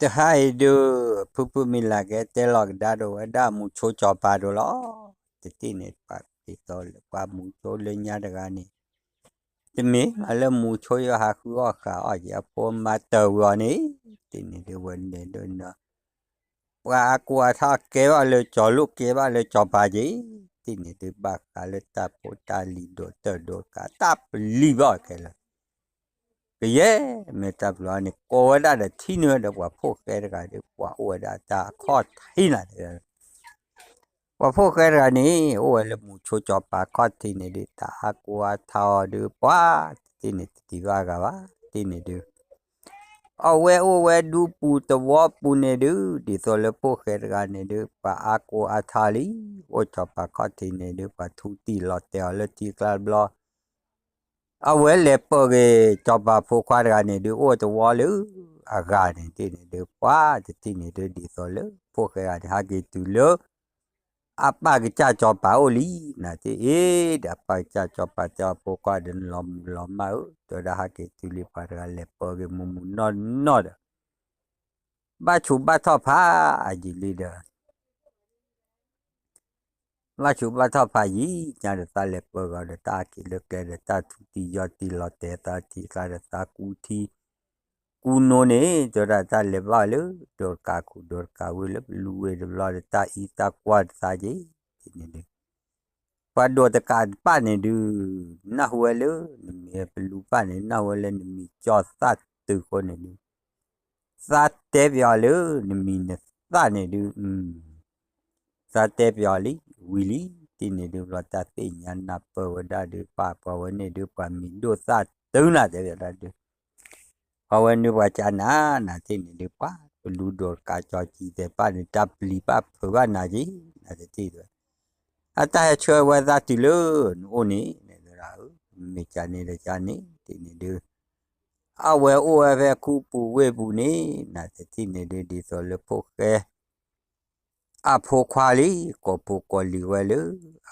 တဟါအံၤဒုး ဖုဖုမံၤလၢ်ကဲတဲလီၤကဒါဒီးဝဲဒၣ်မူဆိကၠီၤပၤဒိၣ်လီၤ. တထံၣ်န့ၣ် ပှၤဒ်သိးလၢပှၤမူဆိလၢညါတဂၤန့ၣ် တမ့ၢ်မးလၢမူဆိယဟးဃုအီၣ်ဃာ်အီၣ်က့ၤအဖိမၤတၢ်ဝံၤအီၤန့ၣ် တထံၣ်န့ၣ်ဒုးဝဲန့ၣ်ဒုး ပှၤအါကိးအါထီၣ်ကဲဘၣ်လၢကၠီၤလိၣ်ကဲဘၣ်လၢကၠီၤပၤက့ၤ တထံၣ်န့ၣ်ဒုးဘၣ်ဃးလၢတၢ်ဖိတၢ်လံၤဒိၣ်တၢၢ်ဒိၣ်တကးတၢ်ပလံၤဘၣ်ခဲလၢာ် ကယဲၢ်မ့ၢ်တၢ်ပျီန့ၣ် ကိးဝဲဒၣ်ဒီးထံၣ်န့ၢ်ဝဲဒီးပှၤဖိၣ်ဃဲတဂၤဒီး ပှၤအိၣ်ဝဲဒၣ်တၢ်အခီၣ်ထံးနၤ ပှၤဖိၣ်ဃဲတဂၤန့ၣ် အိၣ်ဝဲလၢမူဆိကၠီၤပၤခီၣ်ထံးန့ၣ်ဒုး တၢ်အါကိးအါထီၣ်အီၤဒုး ပှၤတထံၣ်န့ၣ်တထံၣ်ဘၣ်ဂၤဘၣ် တထံၣ်န့ၣ်ဒုး အဝဲအိၣ်ဝဲဒူပူၤသဝီပူၤန့ၣ်ဒုး ဒ်သိးလၢဖိၣ်ဃဲတဂၤန့ၣ်ဒုး ပှၤအါကိးအါထီၣ်လံ အိၣ်ကၠီၤပၤခီၣ်ထံးန့ၣ်ဒုး ပှၤထူတံၢ်လီၤတဲာ်အီၤလၢထံကျါတဘျီ အဝဲလဲၤပၢၤက့ၤ ကၠီၤပၤဖိခွါတဂၤန့ၣ်ဒုး အိၣ်သဝီလၢအဂၤန့ၣ် တထံၣ်န့ၣ်ဒုး ပှၤတထံၣ်န့ၣ်ဒုး ဒ်သိးလၢဖိၣ်ဃဲတဂၤန့ၣ် ဟဲက့ၤတုၤလၢ အပၢ်ကစၢ်ကၠီၤပၤအိၣ်လံ နၤတထံၣ်အ့ၣ်ဒီး အပၢ်ကစၢ်ကၠီၤပၤတဲအီၤ ဖိခွါဒီး နလီၤမုၢ်လီၤမၢ်ဧၢ တဲဝဲဒၣ် ဟဲက့ၤတုၤလံ ပှၤတဂၤလဲၤပၢၤက့ၤမုၢ်မုၢ်နီၢ်နီၢ်ဒီး ဘၣ်ဆူးဘၣ်ထီၣ်ဖးအယံာ်လံဒီး ဘၣ်ဆူးဘၣ်ထီၣ်ဖးယံာ်ညါဒီး သးလဲၤပၢၤဂီၤဒီး တၢ်အက့ၤလၢကျဲဒီး တၢ်ထူတံၢ်ယီၢ်တံၢ်လီၤတဲာ်သးထံကျါဒီး သးကူထံ ကူနိန့ၣ် တဲဝဲဒၣ်တၢ်လဲၤဘၣ်လၢ ဒိးတကးခူၣ်ဒိးတကးဝ့ၢ်လၢပလူဝ့ၢ်တဘျီဒီး တၢ်အံသၣ်ကွၢ်တသးက့ၤ တထံၣ်န့ၣ်ဒုး ပှၤဒိးတကးတပၣ်န့ၣ်ဒုး နၢ်ဟူဝဲလၢ နမံၤပလူပၣ်န့ၣ် နၢ်ဟူဝဲလၢနမံၤကၠီသၣ်တုၤဃိန့ၣ်ဒုး သးတဲပယီၤလၢ နမံၤနသၣ်န့ၣ်ဒုး သးတဲပယီၤလံ ဝံၤလံ တထံၣ်န့ၣ်ဒုး ဘျီတၢ်သ့ၣ်ညါနၢ်ပၢၢ်ဝဲဒၣ်ဒုး ပှၤပှၤဝဲန့ၣ်ဒုး ပှၤမံၤဒိၣ်သၣ်တုၤနၤ တဲပယီၤဒၣ်ဒုး ပှၤဝဲန့ၣ်ပှၤကနၤ နၤတထံၣ်န့ၣ်ဒုး ပှၤပလူဒိးတကးကၠီကံၤသဲးပၣ်န့ၣ် တၢ်ပျံၤပၣ်ဖုးဘၣ်နၤက့ၤ နၤတထံၣ်ဒုး အတၢ်ဟဲဆှၢဝဲသးတုၤလၢ နအိၣ်န့ၣ် နဒၣ်ဧၢ မ့ၢ်ကန့ၣ်ဒီးကန့ၣ် တထံၣ်န့ၣ်ဒုး အဝဲအိၣ်ဝဲဖဲခူပူၤဝ့ၢ်ပူၤန့ၣ် နၤတထံၣ်န့ၣ်ဒုး ဒ်သိးလၢဖိၣ်ဃဲ အဖိခွါလံ ကိးဖိကိးလံၤဝဲလၢ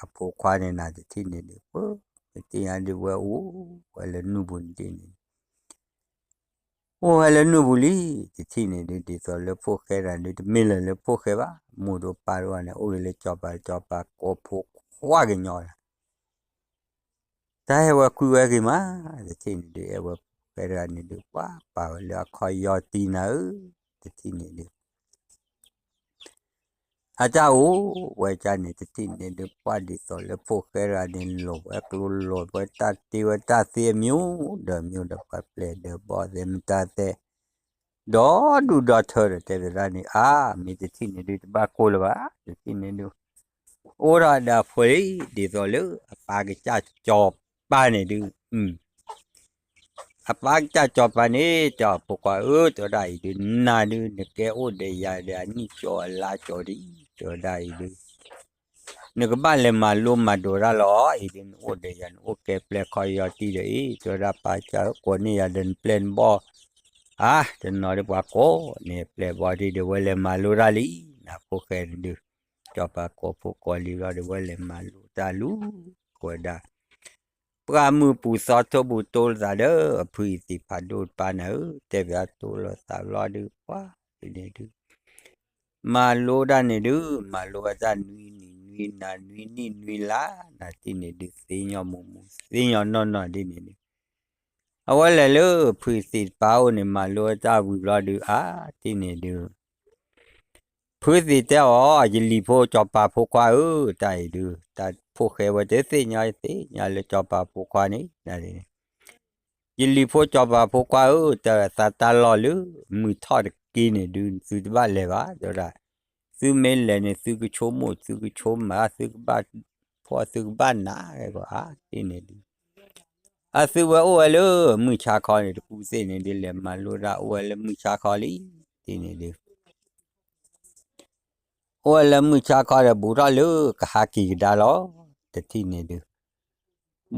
အဖိခွါန့ၣ် နၤတထံၣ်န့ၣ်ဒုး ပှၤ နထံၣ်ညါဒုးဝဲအိၣ်ဝဲလၢနုၢ်ပူၤန့ၣ်တထံၣ်န့ၣ် အိၣ်ဝဲလၢနုၢ်ပူၤလံ တထံၣ်န့ၣ်ဒုး ဒ်သိးလၢဖိၣ်ဃဲတဂၤန့ၣ် တမ့ၢ်လၢၤလၢဖိၣ်ဃဲဘၣ် မိၢ်ဒိၣ်ပၢ်ဒိၣ်န့ၣ် အိၣ်ဂ့ၤလၢကၠီၤပၤ ကၠီၤပၤကိးဖိခွါကညီလီၤ တၢ်ဟဲဝဲကွံဝဲဂ့ၤမး တထံၣ်န့ၣ်ဒုး အဲၣ်ဝဲဖိၣ်ဃဲတဂၤန့ၣ်ဒုး ပှၤပာ်ဝဲလၢအခီၣ်ယီၢ်တံၢ်နၤဧၢ တထံၣ်န့ၣ်ဒုး အတၢ်အိၣ်ဝဲကန့ၣ် တထံၣ်န့ၣ်ဒုး ပှၤဒ်သိးလၢဖိၣ်ဃဲတဂၤန့ၣ် လိာ်ဝဲကျိလိာ်ဝဲတၢ်တ့ဝဲတၢ်သ့အမျိုးဒီးမျိုးဒီး ပှၤပျဲၢ်ဒီးဘီၣ်သဲးမတၤသဲး ဒီးဒူၣ်ဒီးထၢဒီး တဲဝဲဒၣ်န့ၣ် အါ မ့ၢ်တထံၣ်န့ၣ်ဒုး တဘၣ်ကိၢ်လၢၤဘၣ် တထံၣ်န့ၣ်ဒုး အိၣ်ဒီးဒီးဖိလံ ဒ်သိးလၢအပၢ်ကစၢ်ကၠီၤပၤန့ၣ်ဒုး အပၢ်ကစၢ်ကၠီၤပၤန့ၣ် တဲအီၤဖိခွါဧၢ တဲဝဲဒၣ်အံၤဒုး နၤဒုး နကဲအိၣ်ဒီးယၤဒီးအနံၣ်ကၠီအလါကၠီဒံး တဲဝဲဒၣ်အံၤဒုး နကဘၣ်လဲၤမၤလိမၤဒိးတၢ်လီၤ အံၤဒုး နအိၣ်ဒီးယၤ နအိၣ်ကဲပျဲၢ်ခီၣ်ယီၢ်တံၢ်ဒီးအံၤ တဲဝဲဒၣ်ပၢ်ကစၢ်ဧၢ ကိးန့ၢ်ယၤဒီးနပျဲၢ်နဘီၣ် အါ တနီၤဒုးပှၤကိးန့ၢ်ပျဲၢ်ဘီၣ်တံၢ်ဒီး ဝဲလဲၤမၤလိတၢ်လံ နဖိၣ်ဃဲန့ၣ်ဒုး ကၠီၤပၤကိးဖိကိးလံၤဘျီဒီး ဝဲလဲၤမၤလိတၢ်လူၤ ဝဲဒၣ် ပှၢ်မုၢ်ပူၤသီထိပူၤတိလိာ်သးဒီး အဖုအံၤသ့ၣ်ဖးဒိၣ်တပၤနၤဧၢ တဲဘၣ်တိလိာ်သးဘျီဒုး ပှၤဒ်န့ၣ်ဒုး မၤလိတၢ်န့ၣ်ဒုး မၤလိဝဲတၢ်နွံနံၤနွံနၤနွံနံၣ်နွံလါ နၤတထံၣ်န့ၣ်ဒုး သ့ၣ်ညါမူးမူး သ့ၣ်ညါနီၢ်နီၢ်ဒ်န့ၣ်ဒုး အဝဲလဲၤလၢဖုသ့ၣ်တပၤအိၣ်န့ၣ် မၤလိဝဲတၢ်ဝံၤဘျီဒုး အါ တထံၣ်န့ၣ်ဒုး ဖုသ့ၣ်တဲအီၤ ယလံၤဖိကၠီၤပၤဖိခွါဧၢ တၢ်အံၤဒုး တၢ်ဖိၣ်ဃဲဝဲတသ့ၣ်ညါသ့ၣ်ညါလၢကၠီၤပၤဖိခွါန့ၣ် ယလံၤဖိကၠီၤပၤဖိခွါဧၢ တၢ်သးတၢ်လီၢ်လၢမုၢ်ထီၣ်တက့ၢ်န့ၣ်ဒုး သုတဘၣ်လဲၤဘၣ် တဲဝဲဒၣ် သုမ့ၢ်လဲၤန့ၣ် သုကဆိကမိၣ် သုကဆိမး သုကဘၣ်ဖှီၣ် သုကဘၣ်နး ကဲကီး အါ တထံၣ်န့ၣ်ဒုး အသုဝဲအိၣ်ဝဲလၢမုၢ်ဆါခီန့ၣ် တကူသ့ၣ်န့ၣ်ဒုး လဲၤမၤလိတၢ်အိၣ်ဝဲလၢမုၢ်ဆါခီလံ တထံၣ်န့ၣ်ဒုး အိၣ်ဝဲလၢမုၢ်ဆါခီဒီး ဘူးထီၣ်လၢကဟးက့ၤကဒါလီၤ တထံၣ်န့ၣ်ဒုး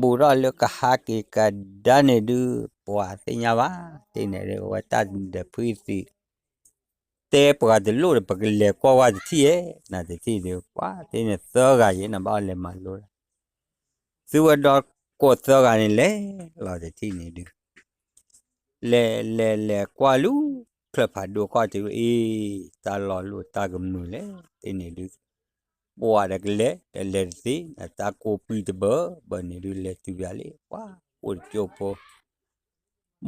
ဘူးထီၣ်လၢကဟးက့ၤကဒါန့ၣ်ဒုး ပှၤသ့ၣ်ညါဘၣ် တထံၣ်န့ၣ်ဒုး အဝဲတၢ်ဒုးဒီးဖုသ့ၣ် တဲပှၤတလိၣ်ဒီး ပကလဲၤကွၢ်ဝဲတထံၣ်ဧါ နၤတထံၣ်ဒုး ပှၤတထံၣ်န့ၣ်သၢဂၤယဲ နဘၣ်လဲၤမၤလိတၢ် သုဝဲဒီးကိးသၢဂၤန့ၣ်လဲၤလီၤ တထံၣ်န့ၣ်ဒုး လဲၤလဲၤလဲၤကွၢ်လူၤ ဖးဒိၣ်ချၢၣ်ဖးဒိၣ်ဃီတုၤ အ့ တၢ်လီၤလိၣ်တၢ်ကမုာ်လဲၣ် တထံၣ်န့ၣ်ဒုး ပှၤဒီးကလဲၤ တလဲၤတသ့ တၢ်ကိၢ်ပံၢ်တဘၢဘၢန့ၣ်ဒုး လဲၤတုၤယၤလံ ပှၤအိၣ်တကၠိဖိ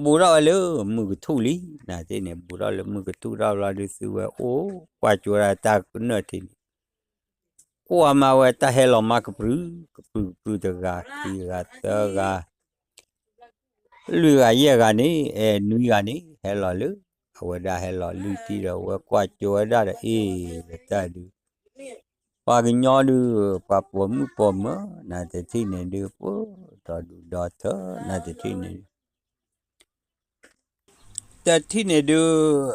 ဘူးထီၣ်ဝဲလၢမုၢ်ကထူၣ်လံ နတထံၣ်န့ၣ် ဘူးထီၣ်လၢမုၢ်ကထူၣ်ထီၣ်ဘျီဒုး သုဝဲအိၣ်ကွၢ်ကၠိဒၣ်တၢ်ကနၢၣ်ထံးန့ၣ် ကွၢ်မးဝဲတၢ်ဟဲလီၤမးကပြုၢ် ကပြုၢ်ကပြုၢ်တဂၤ ခံဂၤသၢဂၤ လွံၢ်ဂၤယဲၢ်ဂၤန့ၣ် အဲၣ်နွံဂၤန့ၣ် ဟဲလီၤလၢ အဝဲဒၣ်ဟဲလီၤလွံၢ်ထံၣ်ဒီး ဝဲကွၢ်ကၠိဝဲဒၣ်ဒီး အ့ တၢ်ဒုး ပှၤကညီဒုး ပှၤပိာ်မုၣ်ပိာ်မၢၤ နတထံၣ်န့ၣ်ဒုး ပှၤဒီဒူၣ်ဒီထၢ နတထံၣ်န့ၣ် တထံၣ်န့ၣ်ဒုး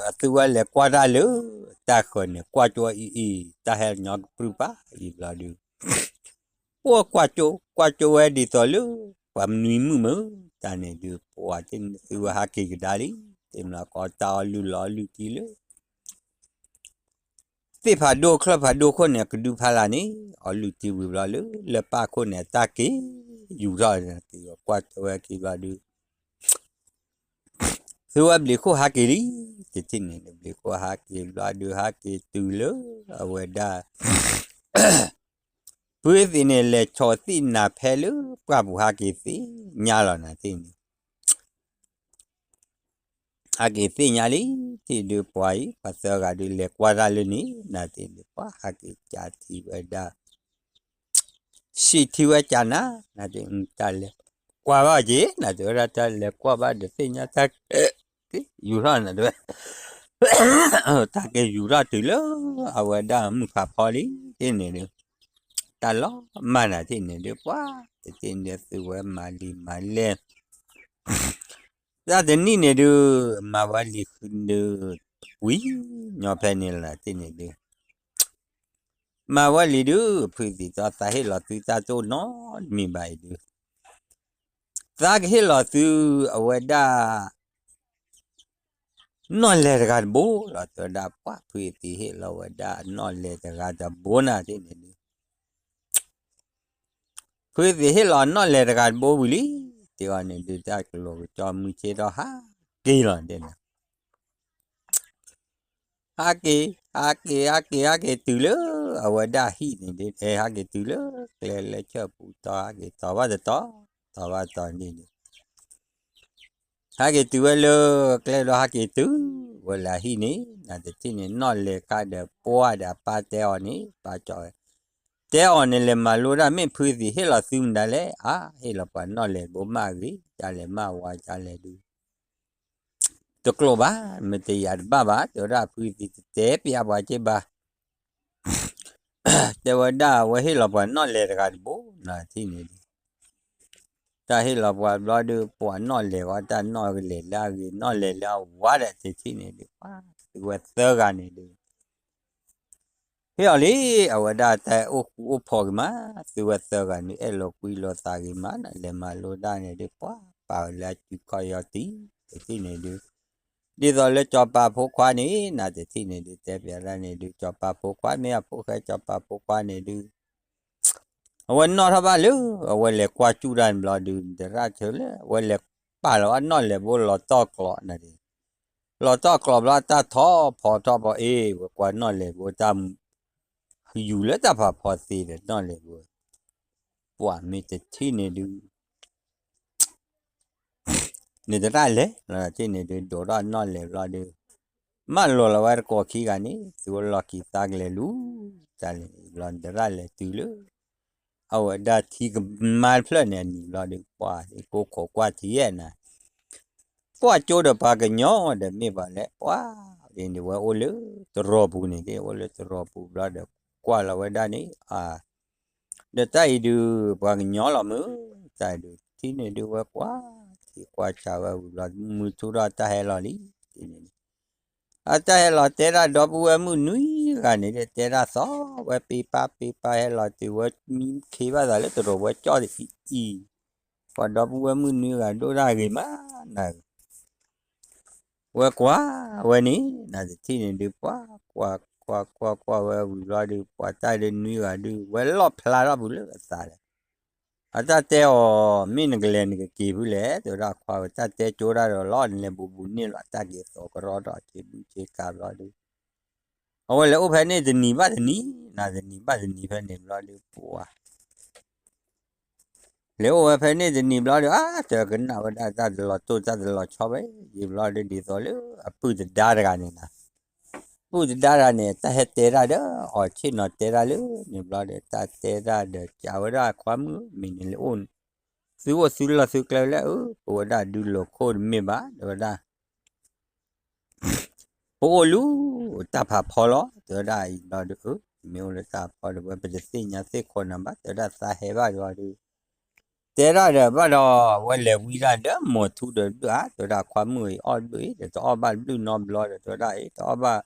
အသုဝဲလဲၤကွၢ်တၢ်လၢ တၢ်ဃၢၤန့ၣ် ကွၢ်ကၠိအံၤအံၤ တၢ်ဟဲလီၤညီကပြုၢ်ပၢ်အံၤဘျီဒုး အိၣ်ကွၢ်ကၠိ ကွၢ်ကၠိဝဲဒ်သိးလၢ ပှၤနွံမုၣ်မုၢ် တၢ်န့ၣ်ဒုး ပှၤတန့ၣ်သုဝဲဟးက့ၤကဒါလံ တ့မးကီတၢ်အီၣ်လုၢ်လီၤအီၣ်လုၢ်တံၢ်လၢ သ့ၣ်ဖးဒိၣ်ချၢၣ်ဖးဒိၣ်ခိၣ်န့ၣ် အကဒုဖးလၢ်န့ၣ် အီၣ်လုၢ်တံၢ်ဝံၤဘျီလၢ လၢပၢ်ခိၣ်န့ၣ် အတၢ်က့ၤယူၤထီၣ်န့ၣ် က့ၤကွၢ်ကၠိဝဲက့ၤဘျီဒုး သုဝဲဘျံးခိၣ်ဟးက့ၤလံ တထံၣ်န့ၣ် ဘျံးခိၣ်ဟးက့ၤဘျီဒုး ဟးက့ၤတုၤလၢ အဝဲဒၣ် ဖုသံးန့ၣ် လဲၤဆီၣ်သံၣ်နၤဖဲလၢ ပှၢ်ပူၤဟးက့ၤသ့ၣ်ညါလီၤ နတထံၣ်န့ၣ် ဟးက့ၤသ့ၣ်ညါလံ ထံၣ်ဒုးပှၤအံၤ ပှၤသၢဂၤဒုး လဲၤကွၢ်တၢ်လၢန့ၣ် နတထံၣ်န့ၣ် ပှၤဟးက့ၤကးထံဝဲဒၣ် စံးထံဝဲကးနၤ နတထံၣ် တၢ်လဲၤကွၢ်ဘၣ်က့ၤ နတဝဲဒၣ် တၢ်လဲၤကွၢ်ဘၣ်ဒီးသ့ၣ်ညါတၢ်က့ၤယူၤထီၣ် နတဝဲ တၢ်က့ၤယူၤထီၣ်တုၤလၢ အဝဲဒၣ်မုၢ်ဖးဖီလံ တထံၣ်န့ၣ်ဒုး တၢ်လီၤမၢ် နတထံၣ်န့ၣ်ဒုး ပှၤတထံၣ်န့ၣ်ဒုး သုဝဲမၤလံၤမၤလဲၢ် တၢ်တနံၣ်န့ၣ်ဒုး မၤဝဲလံၤဃုဒုး ဝံၤညီဖဲန့ၣ်လီၤ တထံၣ်န့ၣ်ဒုး မၤဝဲလံၤဒုး ဖုသံးသီ သးဟ့ၣ်လီၤသုတၢ်တအိၣ်နီတမံၤဘၣ်အံၤဒုး သးကဟ့ၣ်လီၤသု အဝဲဒၣ် နီၣ်လဲၤတဂၤတဘိလီၤ တဲဝဲဒၣ် ပှၤဖုသံးဟ့ၣ်လီၤဝဲဒၣ် နီၣ်လဲၤတဂၤတဘိ နတထံၣ်န့ၣ်ဒုး ဖုသံးဟ့ၣ်လီၤနီၣ်လဲၤတဂၤတဘိဝံၤလံ တဲအီၤန့ၣ်ဒုး တၢ်ကလိၤကကၠီမုၢ်ဆ့ၣ်ထီၣ်ဟးက့ၤလီၤ တဲန့ၣ် ဟးက့ၤ ဟးက့ၤ ဟးက့ၤ ဟးက့ၤတုၤလၢ အဝဲဒၣ်ဟံၣ်န့ၣ်ဒုး အဲ ဟးက့ၤတုၤလၢ ကျဲလၢဆၢပူၤတီၤ ဟးက့ၤတီၤဘၣ်တတီၤ တီၤဘၣ်တတီၤန့ၣ်ဒုး ဟဲက့ၤတုၤဝဲလၢ ကျဲဒီးဟဲက့ၤတုၤဝဲလၢအဟံၣ်န့ၣ် နတထံၣ်န့ၣ် နီၣ်လဲၤခါဒီးပှၢ်ဒီးအပၢ်တဲအီၤန့ၣ် ပၢ်ကၠီဝဲ တဲအီၤန့ၣ် လဲၤမၤလိတၢ် မ့ၢ်ဖုသံးဟ့ၣ်လီၤသုမတၤလဲၣ် အါ ဟ့ၣ်လီၤပှၤနီၣ်လဲၤတဘိ မ့ၢ်အဂ့ၤ ကလဲၤမ့ၢ်အဝါ ကလဲၤဒုး တကျိာ်ဘၣ် မ့ၢ်တယာ်တဘၣ်ဘၣ် တဲဝဲဒၣ် ဖုသံးတတဲပျးပှၤက့ဘၣ် တဲဝဲဒၣ် အဝဲဟ့ၣ်လီၤပှၤနီၣ်လဲၤတဂၤတဘိ နတထံၣ်န့ၣ်ဒုး တၢ်ဟ့ၣ်လီၤပှၤဘျီဒုး ပှၤနီၣ်လဲၤဝဲ တၢ်နီၣ်လဲၤလၢအဂ့ၤ နီၣ်လဲၤလၢအဝါဒီး တထံၣ်န့ၣ်ဒုး ပှၤသုဝဲသၢဂၤန့ၣ်ဒုး ဟ့ၣ်အီၤလံ အဝဲဒၣ်တၢ်အိၣ်ဃူအိၣ်ဖိးဂ့ၤမး သုဝဲသၢဂၤန့ၣ် အဲၣ်လိာ်ကွံလိာ်သးဂ့ၤမး လဲၤမၤလိတၢ်န့ၣ်ဒုး ပှၤပာ်ဝဲလၢအစုခီၣ်ယီၤတံၢ် တထံၣ်န့ၣ်ဒုး ဒ်သိးလၢစီၤပၤဖိခွါန့ၣ် နတထံၣ်န့ၣ်ဒုး တဲပျးတၢ်န့ၣ်ဒုး စီၤပၤဖိခွါ မ့ၢ်အဖိၣ်ဃဲစီၤပၤဖိခွါန့ၣ်ဒုး အဝဲနီၣ်ထီၣ်ဘၣ်လၢ အဝဲလဲၤကွၢ်စူၣ်တၢ်န့ၣ်ဘျီဒုး တရၣ်ဆၢလၢ အဝဲလဲၤပာ်လီၤဘၣ်နီၣ်လဲၤဘိလီၤတီၢ်ကျိာ်န့ၣ်ဒုး လီၤတီၢ်ကျိာ်ဘျီ တၢ်ထီၣ်ဖီထီၣ်ဘီ အ့ၣ် ဝဲကွၢ်နီၣ်လဲၤဘိတၢ် ယူၤလၢတၢ်ဖးဖီသ့ဒီးနီၣ်လဲၤဘိ ပှၤမ့ၢ်တထံၣ်န့ၣ်ဒုး န့ၣ်တရၣ်လဲၤလီၤ တထံၣ်န့ၣ်ဒုး ဒိးထီၣ်နီၣ်လဲၤဘျီဒုး မၢလီၤလီၤဝဲတကိးခံဂၤန့ၣ် သုဝဲလီၢ်ခံသးကလဲၤလူၤ တၢ်လဲၤဘျီ တရၣ်လဲၤတုၤလၢ အဝဲဒၣ်ထံကမါတဖျၢၣ်န့ၣ်အနံၤဘျီဒုး ပှၤကိးခိးကွၢ်ထံယဲၢ်နၤ ပှၤကၠိဒီးပှၤကညီဒီးမ့ၢ်ပှၤလဲၣ် ပှၤန့ၣ်ဝဲအိၣ်လၢတရီးပူၤန့ၣ် အိၣ်လၢတရီးပူၤဘျီဒီး ကွၢ်လီၤဝဲဒၣ်န့ၣ် အ ဒီးတၢ်အံၤဒုး ပှၤကညီလီၤမုၢ် တၢ်အံၤဒုး ထံၣ်န့ၣ်ဒုးဝဲကွၢ်ထံကွၢ်ဆးဝဲဝံၤဘျီ မုၢ်ထူၣ်ထီၣ်တၢ်ဟဲလီၤလံ တထံၣ်န့ၣ်ဒုး အတၢ်ဟဲလီၤတဲဒၣ်ဒီပုၢ်ဝဲၢ်မုၣ်နွံဂၤန့ၣ်ဒီး တဲဒၣ်သီဝဲပ့ပၢ်ပ့ပၢ်ဟဲလီၤတုၤဝဲမံခ့ဘၣ်သးလၢတရိးဝဲကၠီၣ်တအံၤအံၤ ပှၤဒီပုၢ်ဝဲၢ်မုၣ်နွံဂၤဒိၣ်ဒၣ်ဂ့ၤမးနၤ ဝဲကွၢ်ဝဲန့ၣ် နတထံၣ်န့ၣ်ဒုး ပှၤကွၢ်ကွၢ်ကွၢ်ကွၢ်ဝဲဝံၤဘျီဒုး ပှၤတၢ်ဒုးနွံဂၤဒုး ဝဲလီၣ်ဖျါထီၣ်ပူၤလၢအသးဒီး အတၢ်တဲအီၤ မ့ၢ်နကလဲၤနကက့ၤဖုလဲၣ်, တဲဝဲဒၣ်ခွါဝဲ တၢ်တဲကၠိဒၣ်ဒီးလီၤ နလဲၤဘူးဘူးန့ၣ်လီၤ တၢ်က့ၤသီကရီဒီး ဆ့ဘူးဆ့ကၤဘျီဒီး အဝဲလဲၤအိၣ်ဖဲန့ၣ်တနံၤဘၣ်တနံၤ နၤတနံၤဘၣ်တနံၤဖဲန့ၣ်ဘျီဒီး ပှၤ လဲၤအိၣ်ဝဲဖဲန့ၣ်တနံၤဘျီဒီး အါ တကနၣ်ဝဲဒၣ်တၢ်တလီၤတိၢ်တၢ်တလီၤဆီဘၣ် ယံာ်ဘျီဒီးဒ်သိးလၢအပုၢ်တဒါတဂၤန့ၣ်နီၤ, ပုၢ်တဒါတဂၤန့ၣ် တၢ်ဟဲတဲတၢ်ဒီး အီၤဆ့ၣ်နီၤတဲတၢ်လၢန့ၣ်ဘျီဒီး တၢ်တဲတၢ်ဒီး ကးဝဲဒၣ်ခွါမုၣ် မ့ၢ်န့ၣ်လၢအိၣ် သုအိၣ်သုလီၢ်သုကျဲလၢ အၢ ပဝဲဒၣ်ဒုးလိာ်ခိၣ်တမ့ၢ်ဘၣ် တဲဝဲဒၣ် ပအိၣ်လူၤတၢ်ဖးဖီလီၤ တဲဝဲဒၣ်အံၤဘျီဒီး အၢ မ့ၢ်အိၣ်လၢတၢ်ဖီဒီး ဝဲပတသ့ၣ်ညါသ့ၣ်ခိးနၤဘၣ် တဲဝဲဒၣ်သးဟဲဘၣ်ဒီး တဲဒၣ်ဒီးဘၣ်ဒီး ဝဲလဲၤဝံဒၣ်ဒီးမိာ်ထူဒီးဘျုးဧါ တဲဝဲဒၣ်ခွါမုၣ်အံၤအီၣ်ဘျုးအံၤ ဒီးတအီၣ်ဘၣ်ဘျုးနီတဘျီဒီး တဲဝဲဒၣ်အံၤ တအီၣ်ဘၣ်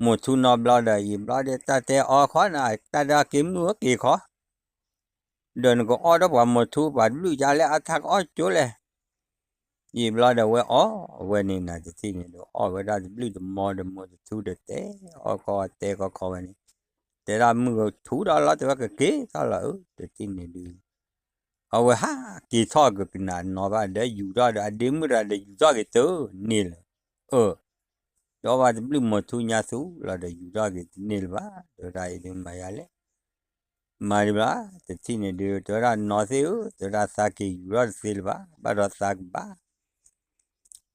မိာ်ထူနီတဘျီဒီး ယံာ်ဘျီဒီး တၢ်တဲအီၤခီနၤ တၢ်ဒၣ်က့ၤမုၢ်ဧၢက့ၤခီ ဒီးနကအီၣ်ဒီးပှၤမိာ်ထူပှၤတဘျုးကလဲၣ် အါထါကအီၣ်ကၠိလဲၣ် ယံာ်ဘျီဒီးဝဲအီၣ်ဝဲန့ၣ်နၤတထံၣ်န့ၣ်ဒီး အီၣ်ဝဲဒၣ်တဘျုးတမီဒီးမိာ်တထူဒီး တဲအီၣ်ကီတဲကီခီဝဲန့ၣ် တဲဒၣ်မုၢ်ကထူဒီးလီၤ တဲဝဲကက့ၤထီၣ်လီၤ အၢ တထံၣ်န့ၣ်ဒုး အဝဲဟးက့ၤထီၣ်ကကနၣ်နီၤဘၣ်ဒီး ယူၤထီၣ်ဒီးအဒ့မုၣ်တဂၤဒီးယူၤထီၣ်က့ၤတန့ၢ်လၢၤ အၢ ဒီးဘၣ်တဘျုးမိာ်ထူညါသူလီၤဒီးယူၤထီၣ်က့ၤတန့ၢ်လၢၤဘၣ် တဲဝဲဒၣ်အံၤဒုးမၤယၤလဲၣ် မၤဒံးဘျီ တထံၣ်န့ၣ်ဒုး တဲဝဲဒၣ်နီၢ်သ့ၣ်ဧၢ တဲဝဲဒၣ်သးက့ၤယူၤထီၣ်တသ့လၢၤဘၣ် ဘၣ်ဒီးသးကဘၣ်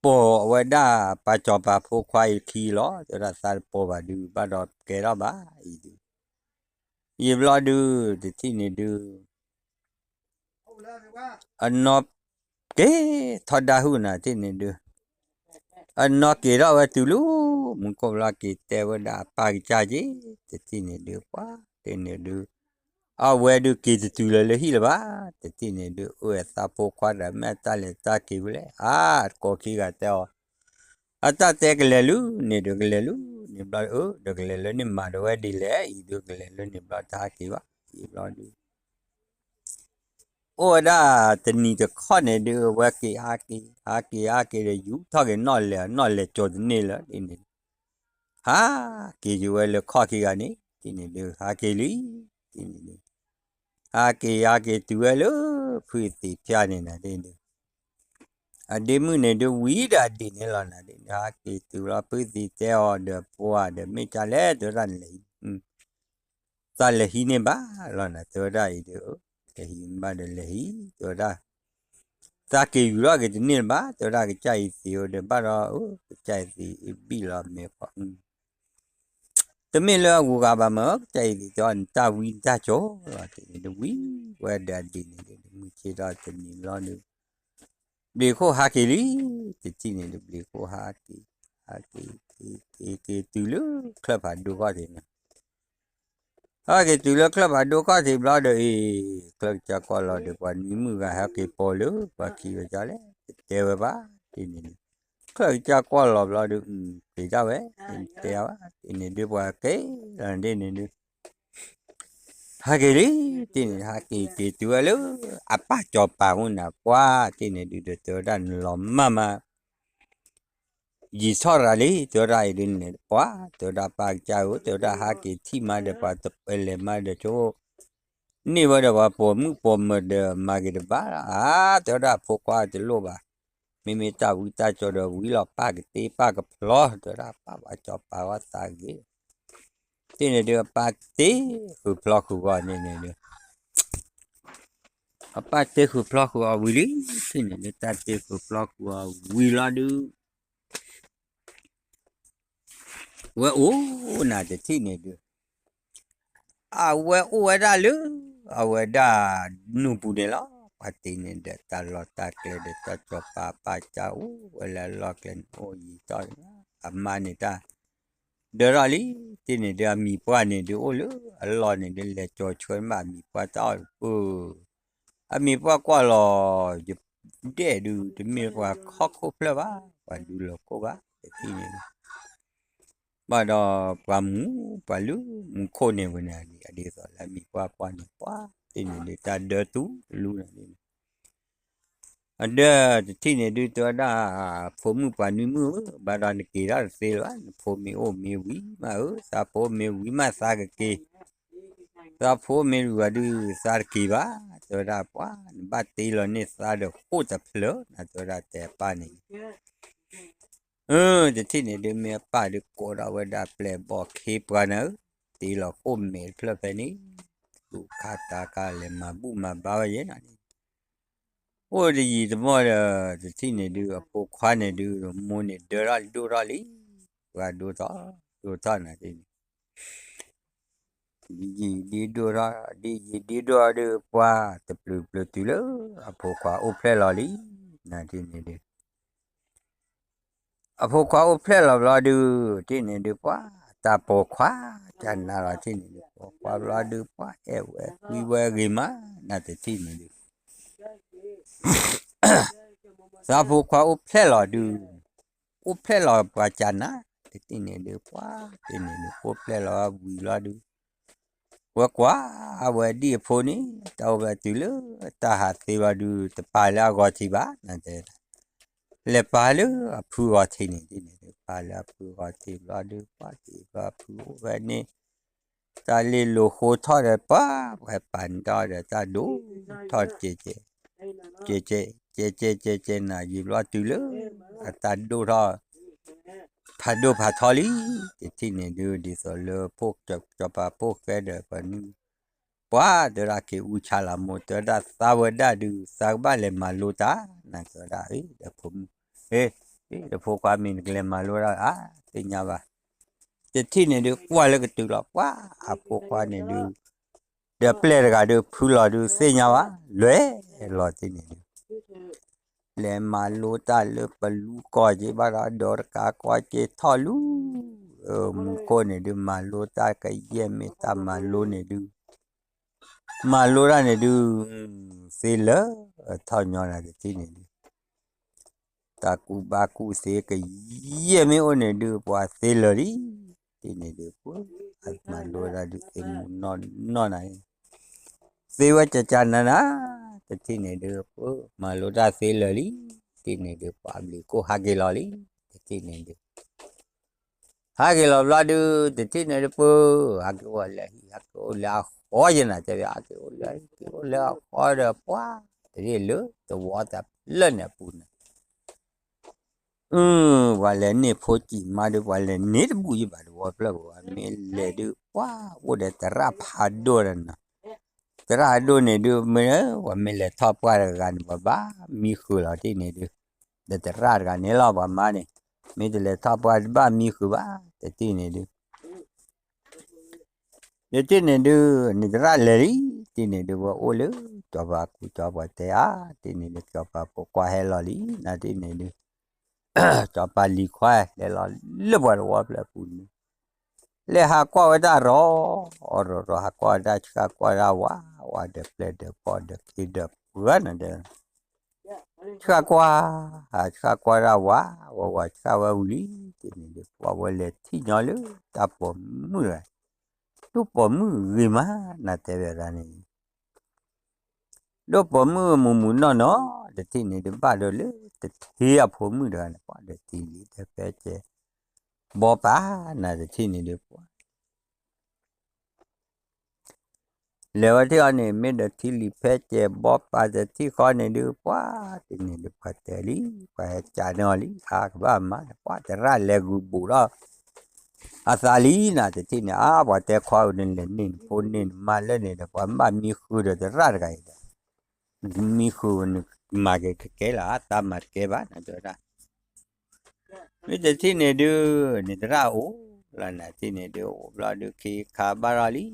ပိာ်အဝဲဒၣ်ပာ်စီၤပၤဖိခွါအံၤခံလီၤ တဲဝဲဒၣ်သးတပိာ်ဘၣ်ဒုး ဘၣ်ဒီးကဲထီၣ်ဘၣ်အံၤဒုး ယံာ်ဘျီဒုး တထံၣ်န့ၣ်ဒုး အနီၢ်က့ၤထီၣ်ဒၣ်ဟုၣ်နၤ တထံၣ်န့ၣ်ဒုး အနီၢ်က့ၤထီၣ်ဝဲတုၤလၢ မူခိၣ်ဘျီက့ၤတဲဝဲဒၣ်အပၢ်ကစၢ်က့ၤ တထံၣ်န့ၣ်ဒုး ပှၤတထံၣ်န့ၣ်ဒုး အဝဲဒုးက့ၤတတုၤလၢၤလၢဟံၣ်လၢၤဘၣ် တထံၣ်န့ၣ်ဒုး အၢ အသးဖိခွါဒီးမ့ၢ်အတၢ်လဲၤတၢ်က့ၤဝဲလဲၣ် အါ တကိးခံဂၤတဲအီၤ အတၢ်တဲကလဲၤလၢန့ၣ်ဒုးကလဲၤလၢန့ၣ်ဘျီ အၢ ဒီးကလဲၤလၢန့ၣ်မၤဒီးဝဲဒ်လဲၣ် အံၤဒုးကလဲၤလၢန့ၣ်ဘျီတဟးက့ၤဘၣ် ယံာ်ဘျီဒုး အိၣ်ဝဲဒၣ်တနံၤတခီန့ၣ်ဒုး အဝဲက့ၤဟးက့ၤ ဟးက့ၤဟးက့ၤဒီးယူၤထီၣ်က့ၤနီၣ်လဲၣ် နီၣ်လဲၣ်ကၠီၤတန့ၢ်လၢၤန့ၣ် ဟးက့ၤက့ၤဝဲလၢခီၣ်ခံဂၤန့ၣ် တထံၣ်န့ၣ်ဒုး ဟးက့ၤလံ တထံၣ်န့ၣ်ဒုး ဟးက့ၤဟးက့ၤတုၤဝဲလၢ ဖုသံးဖၠၣ်န့ၣ်နၤဒ်န့ၣ် အဒ့မုၣ်န့ၣ်ဒုးဝံၤဒီးအဒံးန့ၣ်လီၤနၤဒ်န့ၣ် ဟးက့ၤတုၤလီၤ ဖုသံးတဲအီၤဒီးပှၤဒီး မ့ၢ်ကလဲၣ် တဲဝဲဒၣ်န့ၣ်လဲၤ သးလဲၤဟံးန့ၢ်ဘၣ်လီၤနၤ တဲဝဲဒၣ်အံၤဒုး လဲၤဟံးဘၣ်ဒီးလဲၤဟံး တဲဝဲဒၣ် သးက့ၤယူၤထီၣ်က့ၤတန့ၢ်လၢၤဘၣ် တဲဝဲဒၣ် ကစၢ်အံၤသံးဧိၤဒီးဘၣ်ဒီး ကစၢ်အံၤသံးအဘံၣ်လီၤမ့ၢ်ဃီ တမ့ၢ်လၢအဂုၤအဂၤဘၣ်မး ကစၢ်အံၤသံးတဲအီၤ နတၢ်ဝံနတၢ်ကၠီလီၤ တထံၣ်န့ၣ်ဒုးဝံၤဝဲဒီးအဒံးန့ၣ်ဒုး မုၢ်ဆ့ၣ်ထီၣ်တနံၤဘျီဒုး ဘျံးခိၣ်ဟးက့ၤလံ တထံၣ်န့ၣ်ဒုး ဘျံးခိၣ်ဟးက့ၤ ဟးက့ၤ က့ၤ က့ၤ က့ၤတုၤလၢ ချၢၣ်ဖးဒိၣ်ခီၣ်ထံးန့ၣ် ဟဲက့ၤတုၤလၢချၢၣ်ဖးဒိၣ်ခီၣ်ထံးဘျီဒီးအံၤ ချၢၣ်ကစၢ်ကွၢ်လီၤဒီး ပှၤနွံမုၣ်ဂၤဟဲက့ၤပိာ်လၢ ပှၤခံဝဲဒ်လဲၣ် တတဲဝဲဘၣ် တထံၣ်န့ၣ်ဒုး ချၢၣ်ကစၢ်ကွၢ်လီၤဘျီဒုး က့ၤဒၣ်ဝဲ တဲဝဲ တထံၣ်န့ၣ်ဒုး ပှၤက့ၤလီၤဒ်န့ၣ်ဒုး ဟးက့ၤလံ တထံၣ်န့ၣ် ဟးက့ၤက့ၤတုၤဝဲလၢ အပၢ်စီၤပၤမုၣ်နၤ ပှၤ တထံၣ်န့ၣ်ဒုး ဒီးတဲဝဲဒၣ်နလီၤမၢ်မး ယံာ်ထီၣ်ရၤလံ တဲဝဲဒၣ်အံၤဒ်န့ၣ် ပှၤ တဲဝဲဒၣ်ပၢ်ကစၢ်ဧၢ တဲဝဲဒၣ်ဟးက့ၤထံၣ်မးဒီး ပှၤတပလဲၤမးဒီးဆိ န့ၢ်ဝဲဒီးပှၤပိာ်မုၣ်ပိာ်မၢၤဒီးမၤက့ၤတဘၣ်လီၤ အါ တဲဝဲဒၣ်ဖိခွါတလိၣ်ဘၣ် မ့မ့ၢ်တၢ်ဝံတၢ်ကၠီဒီးဝံၤလီၤ ပၢ်ကတ့ပၢ်ကဖျီ တဲဝဲဒၣ်ပၢ်ပှၤစီၤပၤဝဲသးဂ့ၤ တထံၣ်န့ၣ်ဒုး အပၢ်တ့ဃုာ်ဖျီဃုာ်ဂီၢ်န့ၣ်န့ၣ်ဒုး အပၢ်တ့ဃုာ်ဖျီဃုာ်အီၤဝံၤလံ တထံၣ်န့ၣ်ဒုး တၢ်တ့ဃုာ်ဖျီဃုာ်အီၤဝံၤလီၤဒုး ဝဲအိၣ်နၤတထံၣ်န့ၣ်ဒုး အဝဲအိၣ်ဝဲဒၣ်လၢ အဝဲဒၣ်နူၢ်ပူၤန့ၣ်လီၤ ပှၤတ့န့ၣ်ဒီးတၢ်လီၢ်တၢ်ကျဲဒီး တၢ်စီၤပၤပၢ်ကစၢ်အိၣ်ဝဲလၢအလီၢ်ကျဲန့ၣ် အိၣ်ယံာ်ထီၣ် အမါန့ၣ်တၢ် ဒၢထီၣ်လံ တထံၣ်န့ၣ်ဒုး အမံၤပှၢ်န့ၣ်ဒုးအိၣ်လၢ အလီၢ်န့ၣ်ဒုး လဲၤကၠီၤဆှၢန့ၢ်ဘၣ်အမံၤပှၢ်တၢ်အီၣ်တပၢၢ် အမံၤပှၢ်ကွၢ်လီၤ ယဒဲၣ်ဒုး တမ့ၢ်ပှၤဟီၣ်ခိၣ်ဖျၢၣ်ဘၣ် ပှၤဒူလီၤခိၣ်ဘၣ် တထံၣ်န့ၣ်ဒုး ဘၣ်ဒီးပှၤမူ ပှၤလုၢ်မူခိၣ်န့ၣ်ဝဲန့ၣ် ဒ်သိးလၢအမံၤပှၢ်ကွၢ်န့ၣ် ပှၤတထံၣ်န့ၣ်ဒုး တၢ်ဒၢတူၢ်လူန့ၣ် အဒၢတထံၣ်န့ၣ်ဒုး တဲဝဲဒၣ် ဖိမုၣ်ပှၤနွံမုၣ်ဧၢ ဘၣ်ဒီးနက့ၤထီၣ်တသ့လၢၤဘၣ် နဖိမ့ၢ်အိၣ်မ့ၢ်ဝံၤမးဧၢ သးဖိမ့ၢ်ဝံၤမးသးကက့ၤ သးဖိမ့ၢ်တဂၤဒုး သးတက့ၤဘၣ်, တဲဝဲဒၣ်ပှၤ နဘၣ်တ့လီၤန့ၢ်သးဒီးဃိၣ်တဖျၢၣ် နတဲဝဲဒၣ်တဲအပၢ်န့ၣ်, အ တထံၣ်န့ၣ်ဒုး မ့ၢ်အပၢ်ဒုးကိးထီၣ်ဝဲဒၣ်ပျဲၢ်ဘီၣ်ခ့ပှၤနၤဧၢ, တ့လီၤဃိၣ်မဲာ်တဖျၢၣ်ဖဲန့ၣ်, သူၣ်ခါတၢ်ခါလဲၤမၤဘူၣ်မၤဘါဝဲယဲနၤန့ၣ်, အိၣ်တယံာ်တမီၢ်ဒီး တထံၣ်န့ၣ်ဒုး အဖိခွါန့ၣ်ဒုး မိၢ်န့ၣ်ဒၢထီၣ်ဒိၣ်ထီၣ်လံ, ပှၤဒိၣ်ထီၣ်ဒိၣ်ထီၣ်နၤန့ၣ် ယံာ်ဒ့ဒိၣ်ထီၣ် ဒ်ယံာ်ဒ့ဒိၣ်ဒီး ပှၤတပျုၤပျုၤတုၤလၢ အဖိခွါအိၣ်ဖျဲၣ်လီၤလံ, နၤန့ၣ်ဒုး အဖိခွါအိၣ်ဖျဲၣ်လီၤဘျီဒုး တထံၣ်န့ၣ်ဒုး ပှၤတၢ်ပိာ်ခွါ ကနၤလီၤတထံၣ်န့ၣ်ဒုး ပိာ်ခွါဘျီဒုး ပှၤအဲၣ်ဝဲကွံဝဲဂ့ၤမး နၤတထံၣ်န့ၣ်ဒုး သးဖိခွါအိၣ်ဖျဲၣ်လီၤဒုး, အိၣ်ဖျဲၣ်လီၤပှၤကနၤ, တထံၣ်န့ၣ်ဒုး ပှၤတထံၣ်န့ၣ်ဒုး အိၣ်ဖျဲၣ်လီၤဝံၤဘျီဒုး, ဝဲကွၢ်ဝဲဒ်အဖိန့ၣ် တၢ်အိၣ်ဝဲတုၤလၢတၢ်ဟးသ့ဘျီဒုး တပာ်လၢအဂီၤထံးဘၣ် နၤတဲ လဲၤပာ်လၢအဖုဂီၤထံးန့ၣ် တထံၣ်န့ၣ်ဒုး ပာ်လၢအဖုဂီၤထံးဘျီဒုး ပှၤထံးဘျီအဖုအိၣ်ဝဲန့ၣ် တၢ်လ့ၣ်လိာ်ဃိထီၣ်ဒီး ပှၤပှၤပာ်န့ၢ်ထီၣ်ဒီးတၢ်ဒိၣ်ထီၣ်ကဲးကဲး, ကဲးကဲး ကဲးကဲး ကဲးကဲး နၤယံာ်ဘျီတုၤလၢ အတၢ်ဒိၣ်ထီၣ် ဖးဒိၣ်ဖးထီလံ, တထံၣ်န့ၣ်ဒုး ဒ်သိးလၢဖိ စီၤပၤဖိဃဲဒီးပှၤနုၢ် ပှၤတဲဝဲဒၣ်က့ၤအူဆါလီၤမိၢ် တဲဝဲဒၣ်သးဝဲဒၣ်ဒုး သးကဘၣ်လဲၤမၤလိတၢ် နၤတဲဝဲဒၣ် ဒီးဖိမုၣ် ဒီးဖိခွါမ့ၢ်နကလဲၤမၤလိဒၣ် အါ သ့ၣ်ညါဘၣ်, တထံၣ်န့ၣ်ဒုး ကွၢ်လၢကတုၤလီၤ ပှၤအဖိခွါန့ၣ်ဒုး ဒီးပျဲၢ်တဂၤဒုး ဖုလီၤဒုး သ့ၣ်ညါဘၣ် လဲၤလီၤတထံၣ်န့ၣ်ဒုး လဲၤမၤလိတၢ်လၢပလူကီၢ်က့ၤဘၣ်ဒီး ဒီးတကးကီက့ၤထီၣ်လူၤ, မူခိၣ်န့ၣ်ဒုး မၤလိတၢ်ကယဲၢ်မ့ၢ်တၢ်မၤလိန့ၣ်ဒုး, မၤလိတၢ်န့ၣ်ဒုး သ့လၢာ်ထီၣ်ညီနၤတထံၣ်န့ၣ်ဒုး တၢ်ကူၣ်ဘၣ်ကူၣ်သ့ကယဲၢ်မ့ၢ်အိၣ်န့ၣ်ဒုး ပှၤသ့လၢာ်လံ, တထံၣ်န့ၣ်ဒုး ပှၤမၤလိတၢ်ဒုးသ့မူနီၢ်နီၢ်နၤ သ့ဝဲကကနၤနၤ, တထံၣ်န့ၣ်ဒုး ပှၤမၤလိတၢ်သ့လၢာ်လံ, တထံၣ်န့ၣ်ဒုး ပှၤဘျံးကိၢ်ဟးက့ၤလီၤလံ, တထံၣ်န့ၣ်ဒုး ဟးက့ၤလီၤဘျီဒုး တထံၣ်န့ၣ်ဒုး ပှၤဟးက့ၤအိၣ်လၢဟံၣ် ဟးက့ၤအိၣ်လၢအဃီယဲနၤ တဲဝဲ ဟးက့ၤအိၣ်လၢ ဟးက့ၤအိၣ်လၢအဃီဒီး ပှၤတရ့ၣ်လၢသဝီတဖျၢၣ်န့ၣ်အပူၤန့ၣ် ပှၤလဲၤန့ၢ်ဖိစံးမါဒုး ပှၤလဲၤန့ၢ်တဘူၣ်ယဘၣ်တဝီဖျၢၣ်ပူၤ မ့ၢ်လဲၤဒုး ပှၤအိၣ်ဒီးသရၣ်ဖးဒိၣ်ဒီးနၤ, သရၣ်ဖးဒိၣ်န့ၣ်ဒုး မ့ၢ်ပှၤမ့ၢ်လဲၤထီၣ်ပှၢ်တဂၤန့ၣ် ပှၤဘၣ်မံဃုာ်လီၤတထံၣ်န့ၣ်ဒုး, ဒီးသရၣ်တဂၤန့ၣ်လီၤ ပှၤမါန့ၣ် မ့ၢ်တလဲၤထီၣ်ပှၢ်တဘၣ်မံဃုာ်ဘၣ် တထံၣ်န့ၣ်ဒုး တထံၣ်န့ၣ်ဒုး န့ၣ်သရၣ်လဲၤလံ, တထံၣ်န့ၣ်ဒုး ပှၤအိၣ်လၢ စီၤပၤကူစီၤပၤတဲအါ, တထံၣ်န့ၣ်ဒုး စီၤပၤဖိခွါဟဲလီၤလံ, နၤတထံၣ်န့ၣ်ဒုး စီၤပၤလံၤခွါလဲၤလီၤလၢပှၤတဝီဖျၢၣ်ပူၤန့ၣ်, လဲၤဟးကွၢ်ဝဲဒၣ်ရီ ရီရီ ဟးကွၢ်ဝဲဒၣ် ဆှၣ်ကွၢ်ဒၣ်ဝး ဝးဒီးပျဲၢ်ဒီးဘီၣ်ဒီးခ့ဒီးပှၢ်န့ၣ်ဒီး ဆှၣ်ကွၢ်, ဟးဆှၣ်ကွၢ်ဒၣ်ဝး, ဝးဝးဆှၣ်ဝဲဝံၤလံ, တထံၣ်န့ၣ်ဒုး ပှၤဝဲလဲၤထံၣ်ညီလၢတၢ်ပိာ်မုၣ်တဂၤ, ဒိၣ်ပိာ်မုၣ်ဂ့ၤမး နၤတဲဝဲဒၣ်န့ၣ်, ဒိၣ်ပိာ်မုၣ်မုၢ်မုၢ်နီၢ်နီၢ် တထံၣ်န့ၣ်ဒုး ဘၣ်ဒီးလၢတထံအဖိမုၣ်တဂၤန့ၣ် ပှၤဒီးထံလံၤဒီးဖဲကဲ ဘီပာ်နၤတထံၣ်န့ၣ်ဒုး ပှၤ လဲၤဝဲထံၣ်အီၤန့ၣ် မ့ၢ်ဒီးထံလံၤဖဲကဲဘီပာ်တထံၣ်ဃီန့ၣ်ဒုး ပှၤတထံၣ်န့ၣ်ဒုး ပှၤတဲလံ, ပှၤဟဲကးန့ၢ်အီၤလံ, အါကဘၣ်မး ပှၤသရၣ်လဲၤဂုာ်ဘူးထီၣ် အသးလံနၤတထံၣ်န့ၣ်, အါ ပှၤတဲခွါဧၢ နလဲၤန့ၢ်နဖိန့ၢ်နမါလၢန့ၣ်ဒီး ပှၤဘၣ်မံဃုာ်ဒီးသရၣ်တဂၤအံၤဒီး မံဃုာ်န့ၣ် မၤက့ၤကကဲလၢၤ အါ သးမၤတကဲဘၣ် နတဲဝဲဒၣ် မ့ၢ်တထံၣ်န့ၣ်ဒုး န့ၣ်သရၣ်အိၣ်လီၤနၤ တထံၣ်န့ၣ်ဒုး အိၣ်ဘျီဒုး ခ့ခါဘၣ်ထီၣ်လံ,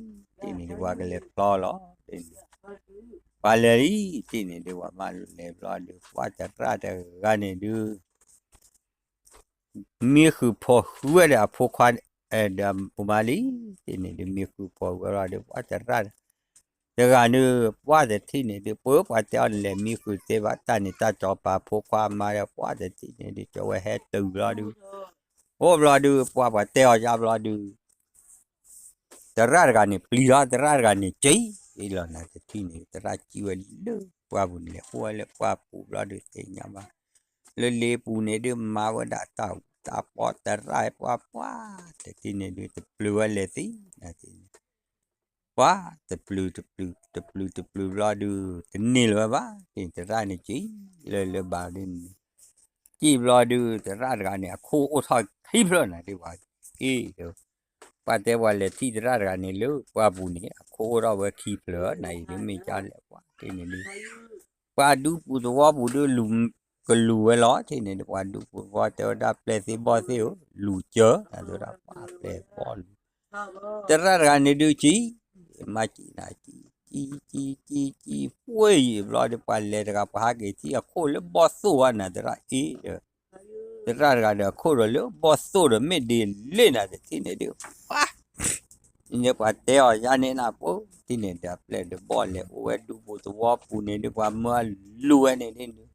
တထံၣ်န့ၣ်ဒုး ပှၤကလဲၤဖျီလီၤ, ပှၤလဲၤလံ, တထံၣ်န့ၣ်ဒုး ပှၤမၤလဲၤဘျီဒုး ပှၤသရၣ်တဂၤန့ၣ်ဒုး မံဃုာ်ဖိးဃုာ်ဝဲဒီးအဖိခွါ ဒီးအဖိမါလံ, တထံၣ်န့ၣ်ဒုး မံဃုာ်ဖိးဃုာ်ဝဲလီၤဒီး ပှၤသရၣ် တဂၤဒုး ပှၤတထံၣ်န့ၣ်ဒုး ပှၤတဲအီၤန့ၣ် လဲၤမံဃုာ်သ့ဘၣ် တၢ်န့ၣ်တၢ်စီၤပၤဖိခွါမါဒီး ပှၤတထံၣ်န့ၣ်ဒုး ကၠီဝဲဟဲတုၤဘျီဒုး အိၣ်ဘျီဒုး ပှၤပှၤတဲအီၤယါဘျီဒုး သရၣ်တဂၤန့ၣ်ပျံၤလီၤ သရၣ်တဂၤန့ၣ်က့ၤလီၤနၤ တထံၣ်န့ၣ် သရၣ်ကံၣ်ဝဲလၢပှၢ်ပူၤန့ၣ် အိၣ်ဝဲလၢပှၢ်ပူၤဘျီဒုး သ့ၣ်ညါဘၣ် လၢလ့ပူၤန့ၣ်ဒုး မၤဝဲဒၣ်တၢ်အူတၢ်ပီသရၣ်ပှၤပှၢ် တထံၣ်န့ၣ်ဒုး တပျုၤဝဲလဲၤသံနၤ တထံၣ်န့ၣ် ပှၤတပျုၤတပျုၤ တပျုၤတပျုၤဘျီဒုး တန့ၢ်လၢၤဝဲဘၣ်, သရၣ်န့ၣ်ကံၣ်လၢလၢဘၣ်ဒုးန့ၣ်, ကံၣ်ဘျီဒုး သရၣ်တဂၤန့ၣ် အခိၣ်အိၣ်ထီၣ်ခံဖျၢၣ်နၤဒုး ပှၤက့ၢ်ဒီး ပှၤတဲပှၤလဲၤထံၣ်သရၣ်တဂၤန့ၣ်လၢ ပှၢ်ပူၤန့ၣ် အခိၣ်အိၣ်ထီၣ်ဝဲခံဖျၢၣ်နၤအံၤဒုး မ့ၢ်ကလဲၣ်ပှၤတ့ၢ်န့ၣ်ဒုး ပှၤဒူပူၤသဝီပူၤဒုး ကလူၤဝဲလီၤတ့ၢ်န့ၣ်ဒုး ပှၤဒူပူၤသဝီတဲဝဲဒၣ်ပျဲၢ်သ့ၣ်ဘီၣ်သ့ၣ်ဧၢ လူၤကၢၤ နၤတဲဝဲဒၣ်ပှၤပျဲၢ်ဘီၣ်လူၤ သရၣ်တဂၤန့ၣ်ဒုးကံၣ် မၤကံၣ်နၤကံၣ် ကံၣ် ကံၣ် ကံၣ် ကံၣ် ပှ့ၤယံာ်ဘျီဒီး ပှၤလဲၤတဂၤ ပှၤဟးက့ၤထံၣ်အခိၣ်လၢဘီၣ်သိၣ်ဝဲနၤ သရၣ်အ့ၣ်ဒီး သရၣ်တဂၤဒီး အခိၣ်ဒီးလၢဘီၣ်သိၣ်ဒီး မ့ၢ်ဒ်လဲၣ်နၤတထံၣ်န့ၣ်ဒုး ပှၤ န့ၣ်ပှၤတဲအီၤယါန့ၣ်နၤ ပှၤတ့ၢ်န့ၣ်ဒီး ပျဲၢ်ဒီးဘီၣ်လဲၤအိၣ်ဝဲဒူပူၤသဝီပူၤန့ၣ်ဒုး ပှၤမၢအလူၤဝဲန့ၣ်ဒုး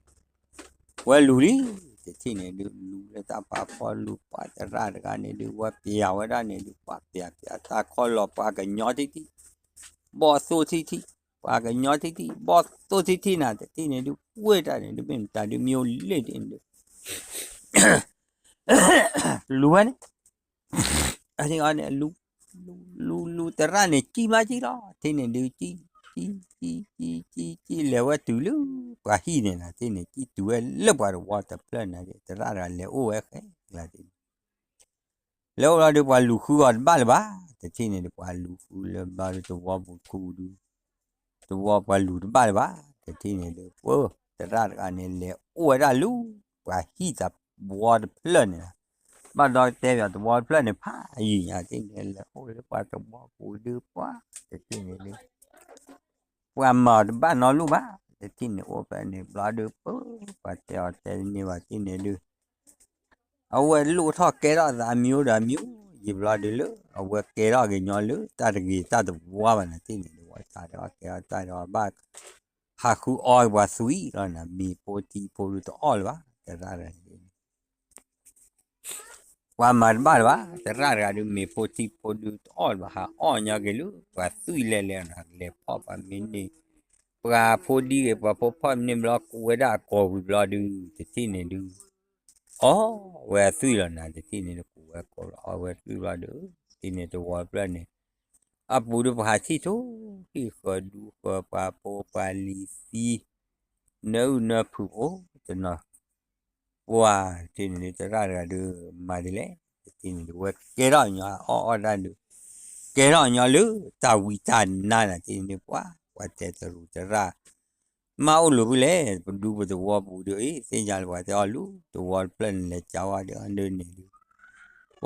ဝဲလူၤလံ တထံၣ်န့ၣ်ဒုး လူၤလၢတၢ်ဖးဖီလူၤ ပှၤသရၣ်တဂၤန့ၣ်ဒုး ဝဲပျးဝဲဒၣ်န့ၣ်ဒုး ပှၤပျးပျးတၢ်ခီလီၤ ပှၤကညီထံထံၣ် ဘီၣ်သိၣ်ထံထံၣ် ပှၤကညီထံထံၣ် ဘီၣ်သိၣ်ထံထံၣ်နၤ တထံၣ်န့ၣ်ဒုး ပှ့ၤတၢ်န့ၣ်ဒုး မ့ၢ်မတၤဒုး မ့ၢ်အိၣ်လၢဒ်န့ၣ်ဒုး လူၤဝဲန့ၣ် အန့ၣ် လူၤ လူၤ လူၤ သရၣ်န့ၣ် ကံၣ်မးကံၣ်လီၤ တထံၣ်န့ၣ်ဒုး ကံၣ် ကံၣ် ကံၣ် ကံၣ် ကံၣ် လဲၤဝဲတုၤလၢ ပှၤဟံၣ်န့ၣ်နၤ တထံၣ်န့ၣ် ကံၣ်တုၤဝဲလၢပှၤသဝီတဖျၢၣ်နၤ သရၣ်တဂၤလဲၤအိၣ်ဝဲဃဲကျါတ့ၢ်န့ၣ် လဲၤအိၣ်လီၤဒီး ပှၤလူၤဃုအီၤတဘၣ်လၢၤဘၣ် တထံၣ်န့ၣ်ဒုး ပှၤလူၤဃုလၢဘျီဒုး သဝီပူၤခူဒုး သဝီပှၤလူၤတဘၣ်လၢၤဘၣ် တထံၣ်န့ၣ်ဒုး ပှၤသရၣ်တဂၤန့ၣ် လဲၤအိၣ်ဝဲဒၣ်လၢ ပှၤဟံၣ်သဝီတဖျၢၣ်န့ၣ်လီၤ ဘၣ်ဒီးတဲဘၣ်သဝီတဖျၢၣ်န့ၣ် ဖးယံာ်ညါတထံၣ်န့ၣ် လဲၤအိၣ်လၢပှၤသဝီပူၤဒုး ပှၤ တထံၣ်န့ၣ်ဒုး ပှၤမၤအီၤတဘၣ်နီတဘျီဘၣ် တထံၣ်န့ၣ်အိၣ်ဖဲန့ၣ်ဘျီဒုး ပှၤတဲအီၤတဲန့ၢ်ဘၣ်တထံၣ်န့ၣ်ဒုး အဝဲလိၣ်ထီၣ်ကဲထီၣ်သးမံၤဒီးမံၤ ယံာ်ဘျီဒုးလၢ အဝဲကဲထီၣ်ကညီလၢတၢ်တဂ့ၤတၢ်တဝါဘၣ်နၤ တထံၣ်န့ၣ်ဒုး ဝဲတၢ်ဒီးကဲထီၣ်တၢ်ဒီးဘၣ် ဟးဃုအီပှၤသွံၣ်လီၤနၤ မ့ၤဖိထံဖိဒုးတအီၣ်လၢၤဘၣ် သရၣ်တဂၤန့ၣ် ပှၤမၤတဘၣ်လၢၤဘၣ် သရၣ်တဂၤဒုး မ့ၤဖိထံဖိဒုးတအီၣ်လၢၤဘၣ် ဟးအီၣ်ညီက့ၤလၢ ပှၤသွံၣ်လဲၤလဲၤနၤ လဲၤဖီၣ်ပှၤမ့ၢ်န့ၢ် ပှၤဖိဒံက့ၤ ပှၤဖိဖီၣ်မ့ၢ်န့ၢ်ဘျီ ကိးဝဲဒၣ်အကိာ်ဝံၤဘျီဒုး တထံၣ်န့ၣ်ဒုး အီၣ်ဝဲအသွံၣ်လီၤနၤ တထံၣ်န့ၣ်ဒုး ကိးဝဲကိးလီၤ အီၣ်ဝဲသွံၣ်ဘျီဒုး တထံၣ်န့ၣ်သဝီတဖျၢၣ်န့ၣ် အပူၤဒုးပှၤဟးထံၣ်ထိၣ်ဟံၣ်ဃၢၤဒူဃၢၤ ပှၤဖိပှၤလံၤသံ နၢအုၣ်နၢဖုးဖိတနီၤ ပှၤတထံၣ်န့ၣ်ဒုး သရၣ်တဂၤဒုး မၤဒ်လဲၣ် တထံၣ်န့ၣ်ဒုး ဝဲကဲထီၣ်ညီအီၣ်အီၣ်တၢ်ဒုး ကဲထီၣ်ညီလၢတၢ်ဝံတၢ်နါနၤ တထံၣ်န့ၣ်ဒုး ပှၤ ပှၤတဲတရူးသရၣ် မ့ၢ်အိၣ်လိာ်ဖဲလဲၣ် ပဒူပသဝီပူၤဒုးအံၤ သ့ၣ်ညါလၢပှၤတဲအီၤလၢ သဝီတဖျၢၣ်န့ၣ်လဲၤကဝါဒုး အဒုးန့ၣ်ဒုး ပှၤတထံၣ်န့ၣ် ပှၤလဲၤလံ တ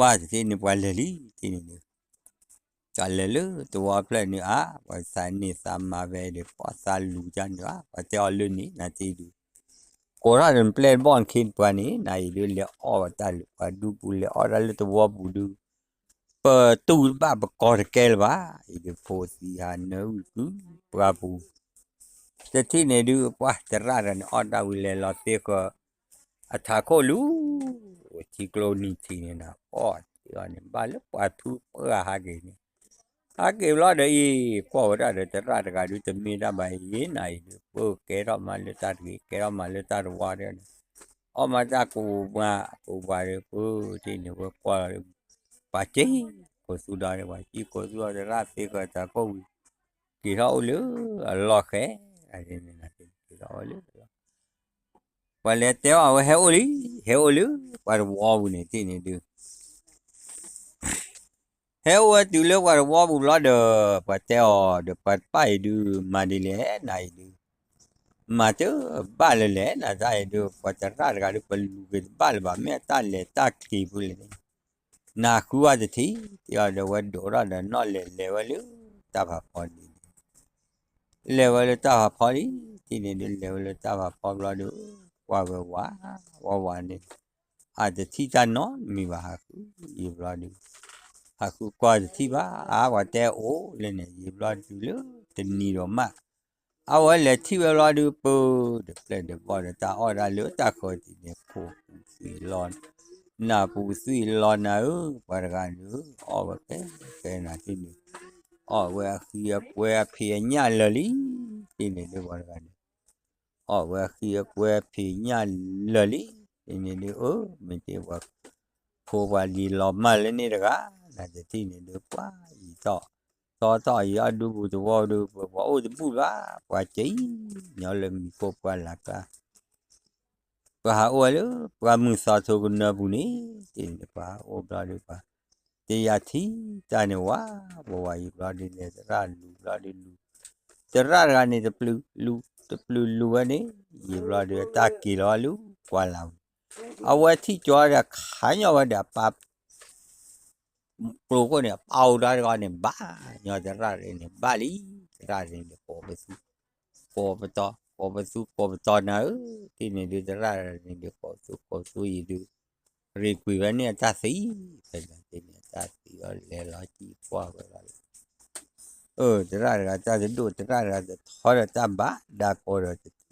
ထံၣ်န့ၣ်ဒုး တၢ်လဲၤလၢသဝီဖျၢၣ်န့ၣ်ဧါ ပှၤသးန့ၢ်သးမၤဝဲဒီး ပှၤသးလူၤကန့ၣ်ဧါ ပှၤတဲအီၤလၢန့ၣ် နၤတထံၣ်ဒုး ကိးထီၣ်ဒီးပျဲၢ်တဘီၣ်နခ့နပှၤန့ၣ် နၤအံၤဒုးလဲၤအီၣ်ဝဲတၢ်လၢ ပှၤဒူပူၤလဲၤအီၣ်တၢ်လၢသဝီပူၤဒုး ပတူၢ်တဘၣ်ပကီၢ်တကဲလၢၤဘၣ် အံၤဒုးဖိသံဟးနၢအုၣ်ကုပှၤပူၤ တထံၣ်န့ၣ်ဒုး ပှၤသရၣ်တဂၤန့ၣ် အီၣ်တၢ်ဝံၤလဲၤလီၤသ့ဃၢၤ အထးခိၣ်လူၤ ထံကျိနံၤထံးန့ၣ်နၤ အီၣ်တ့ၢ်အီၤန့ၣ် ဘၣ်လၢပှၤထူပှၤဟးက့ၤန့ၣ် ဟးက့ၤဘျီဒီးအံၤ ကွၢ်ဝဲဒၣ်ဒီးသရၣ်တဂၤဒုး တမ့ၢ်တၢ်ဘၣ်အံၤ နၤအံၤဒုး ပကဲထီၣ်မးလၢတၢ်တဂ့ၤ ကဲထီၣ်မးလၢတၢ်တဝါဒီး အီၣ်မးတၢ်ကိးမးကိးပှၤဒီး ပတ့ၢ်န့ၣ်ဝဲကွၢ်လီၤ ပှၤစံၢ်ကိးသူဒီး ပှၤစံၢ်ကိးသူဒီးသရၣ်သ့ဃၢၤထးခိၣ်ဝံၤ က့ၤထီၣ်အိၣ်လၢအလီၢ်ဃဲ က့ၤထီၣ်အိၣ်လၢအလီၢ် ပှၤလဲၤတဲအီၤဝဲဟဲအိၣ်လံ ဟဲအိၣ်လၢပှၤသဝီပူၤန့ၣ်တထံၣ်န့ၣ်ဒုး ဟဲအိၣ်ဝဲတုၤလၢပှၤသဝီပူၤဘျီဒီး ပှၤတဲအီၤဒီး ပှၤတဖၣ်အံၤဒုး မၤဒ်လဲၣ်နၤအံၤဒုး မၤတဘၣ်လၢၤလဲၣ် နၤတၢ်အံၤဒုး ပှၤသရၣ်တဂၤဒုး ပလူၤက့ၤတဘၣ်လၢၤဘၣ် မ့ၢ်အတၢ်လဲၤတၢ်က့ၤဖုလဲၣ်န့ၣ် နဃုအီၤတထံၣ် တဲအီၤဒီး ဝဲဒိးထီၣ်ဒီးနီၣ်လဲၤလဲၤဝဲလၢတၢ်ဖးဖီဒ်န့ၣ် လဲၤဝဲလၢတၢ်ဖးဖီလံ တထံၣ်န့ၣ်ဒုး လဲၤဝဲလၢတၢ်ဖးဖီဘျီဒီး ကွၢ်ဝဲဝး ဝးဝးန့ၣ် အတထံၣ်တၢ်နီတမံၤဘၣ် ဟးဃုယံာ်ဘျီဒုး ဟးဃုကွၢ်တထံၣ်ဘၣ် အါပှၤတဲအိၣ်လၢန့ၣ် ယံာ်ဘျီဒုးလၢတနံၤဒီးမး အဝဲလဲၤထံၣ်ဝဲဘျီဒုး ပၢၤဒီးပျဲၢ်ဒီးဘီၣ်ဒီး တၢ်အီၣ်တၢ်လၢတၢ်ဃၢၤတံၢ်န့ၣ် ခိၣ်ပူၤသွံၣ်လီၤ နၢ်ပူၤသွံၣ်လီၤနၤဧၢ ပှၤတဂၤဒုး အီၣ်ဝဲကဲကဲနၤတထံၣ်န့ၣ် အီၣ်ဝဲအဃံအကွဲအဖံးအညၣ်လၢာ်လံ တထံၣ်န့ၣ်ဒုး ပှၤတဂၤန့ၣ် အီၣ်ဝဲအဃံအကွဲအဖံးအညၣ်လၢာ်လံ တထံၣ်န့ၣ်ဒုး အၢ မ့ၢ်တ့ၢ်ပှၤ ဖိပှၤလံၤလီၤမၢ်လၢန့ၣ်တဂၤ နတထံၣ်န့ၣ်ဒုး ပှၤယံာ်ထီၣ် ပှၤတီထီၣ်အံၤအဒူပူၤသဝီပူၤဒီး ပှၤအိၣ်တဘူၣ်ဘၣ်, ပှၤကညီလၢမံၤခိၣ်ပှၢ်လၢ်ကျါ ပှၤဟးအိၣ်ဝဲလၢပှၢ်မုၢ်သီထိကနၢပူၤန့ၣ်, တန့ၣ်ပှၤဟးအိၣ်ဘျီဒီးပှၤ တယၤထံၣ်တၢ်န့ၣ်ဝဲ, ပဝဲအံၤဘျီဒုးန့ၣ် သရၣ်လူၤဘျီဒုးလူၤ, သရၣ်တဂၤန့ၣ် တပျုၤလူၤတပျုၤလူၤဝဲန့ၣ်, ယံာ်ဘျီဒုးတၢ်က့ၤလီၤလၢပှၢ်လၢ်ပူၤ, အဝဲထံၣ်ကၠီဒီးခးညီဝဲဒီးအပၢ် ကျိခိၣ်န့ၣ် အပၢ်အိၣ်ဒီးတဂၤန့ၣ် ဘၣ်ညီသရၣ်န့ၣ်န့ၣ် ဘၣ်လံ, သရၣ်န့ၣ်ဒုးကိးပသူ, ကိးပတီၤ ကိးပသူ ကိးပတီၤနၤဧၢ, တန့ၣ်ဒုးသရၣ်န့ၣ်ဒုးကိးပသူ ကိးပသူယံာ်ဒုး ရ့ၣ်ကွံာ်ဝဲန့ၣ်အတၢ်သံ, ဖဲန့ၣ်တန့ၣ်အတၢ်သံအီၤလဲၤလီၤကံၣ်ကွၢ်ဝဲလီၤ အၢ သရၣ်တဂၤတၢ်တဒိၣ် သရၣ်တဂၤတထီဒီးတၢ်ဘၣ်ဒါကိးဒီး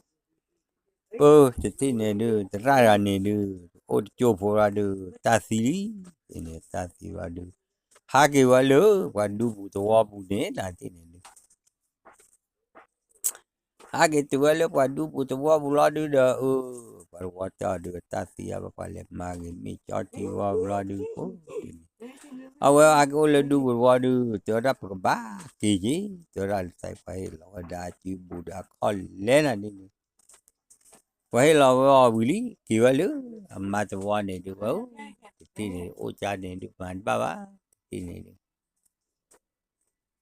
အၢ တထံၣ်န့ၣ်ဒုး သရၣ်တဂၤန့ၣ်ဒုး အိၣ်တကၠိဖိလီၤဒုး တၢ်သံလံ, တန့ၣ်တၢ်သံလီၤဒုး ဟးက့ၤဝဲလၢပှၤဒူပူၤသဝီပူၤန့ၣ် နတထံၣ်န့ၣ်ဒုး ဟးက့ၤတုၤဝဲလၢပှၤဒူပူၤသဝီပူၤလီၤဒုးဒီး အၢ ပှၤသဝီတဲအီၤဒုး တၢ်သံအါဘၣ် ပှၤလဲၤမၤဂ့ၤ မ့ၢ်ကၠီထံဝီပူၤလီၤဒုး အဝဲဟးက့ၤအိၣ်လၢဒူပူၤသဝီဒုး တဲဝဲဒၣ်ပကဘၣ်က့ၤက့ၤ တဲဝဲဒၣ်လၢသးပှၤဟ့ၣ်လီၤဝဲဒၣ်အစုဘူးဒီး အခီၣ်လဲနၤဒ်န့ၣ် ပှၤဟ့ၣ်လီၤဝဲအီၤဝံၤလံ က့ၤဝဲလၢအမါသဝီန့ၣ်ဒုး ဝဲအိၣ် တထံၣ်န့ၣ် အိၣ်ကၠါန့ၣ်ဒုး မၤတဘၣ်ဘၣ် တထံၣ်န့ၣ်ဒုး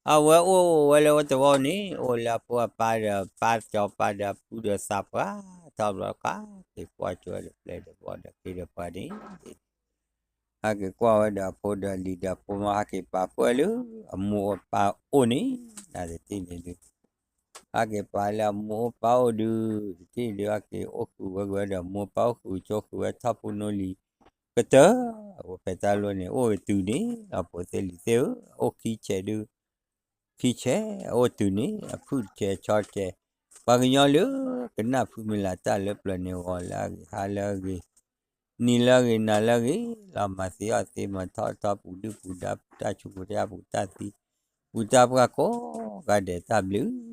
အဝဲအိၣ်ဝဲလၢဝဲသဝီန့ၣ် အိၣ်လၢအဖိအပၢ်ဒီး ပၢ်စီၤပၤဒီးအပုၢ်ဒီးသးပှၢ် ထီၣ်ဘျီခါ က့ၤကွၢ်ကၠီလၢပျဲၢ်ဒီးဘီဒီးခ့ဒီးပှၤန့ၣ် ဟဲက့ၤကွၢ်ဝဲဒီးအဖိဒီးလံၤဒီးအဖိမါ ဟဲက့ၤပာ်ပှဲၢ်လၢအမိၢ်အပၢ်အိၣ်န့ၣ် နတထံၣ်န့ၣ်ဒုး ဟဲက့ၤပာ်လၢအမိၢ်အိၣ်ပၢ်အိၣ်ဒုး တထံၣ်ဒုး ဟဲက့ၤအိၣ်ဃုာ်ဝဲက့ၤဝဲဒီးအမိၢ်ပၢ်အိၣ်ဃုာ်ကၠိဃုာ်ဝဲထီၣ်ဖိနီလံၤကတၢၢ် အဝဲဖဲတၢ်လီၢ်န့ၣ် အိၣ်ဝဲတုၤန့ၣ် အဖိသ့ၣ်လံၤသ့ၣ်ဧၢ အိၣ်ခံဆဲးဒုး ခံဆဲး အအိၣ်တုၤန့ၣ် အဖုၣ်တဆဲးဆီတဆဲး ပှၤကညီလၢကနၣ်ဖုမုၢ်လၢ်တၢ်လၢပျၢၤန့ၣ် ဂီၤလၢအဂ့ၤ ဟါလၢအဂ့ၤ နံၤလၢအဂ့ၤ နၤလၢအဂ့ၤ လီၤမၤသ့အီၣ်သ့ မၤထီၣ်ထီပူၤဒုၣ်ပူၤဒါ ပူၤတၢ်ဆူးပူၤတၢ်ပူၤတၢ်သံ ပူၤတၢ်ပှၢ်ကိးဂၤဒဲး တၢ်ဘျုး